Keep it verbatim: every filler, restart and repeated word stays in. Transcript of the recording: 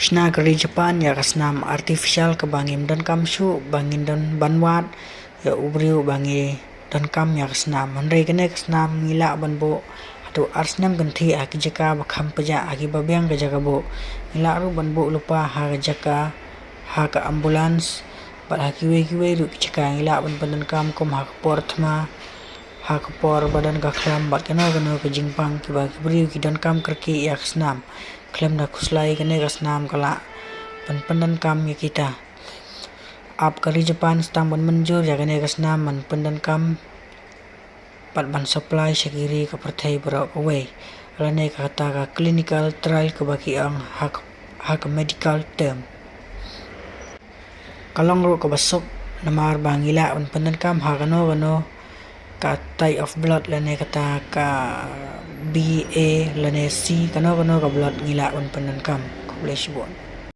Shna ka ri Japan ïa ka snam artificial kaba ngim donkam shuh ba ngin don ban wad ïa u briew ba ngi donkam ïa ka snam. Hynrei kane ka snam ngi lah ban buh haduh ar snem kynthih ha ki jaka ba kham pajah, ha kiba biang ka jaka buh. Ngi lah ruh ban buh lypa ha ka jaka, ha ka ambulance bad ha kiwei kiwei ruh ki jaka. Ngi lah ban pyndonkam kum ha ka por thma, ha ka por ba don ka khlam bad kano kano ka jingpang kiba ki briew ki donkam kyrkieh ïa ka snam. Khlem da khuslai, kane ka snam ka lah ban pyndonkam ïa kita. Ap ka ri Japan sdang ban mynjur ïa kane ka snam ban pyndonkam bad ban supply sha ki ri ka pyrthei baroh kawei, lane kata ka clinical trial kaba ki ong ha ka, ha ka medical term. Ka long ruh kaba suk namar ba ngi lah ban pyndonkam ha kano kano ka type of blood, lane kata ka B, A lane C, kano kano ka blood ngi lah ban pyndonkam. Khublei shibun.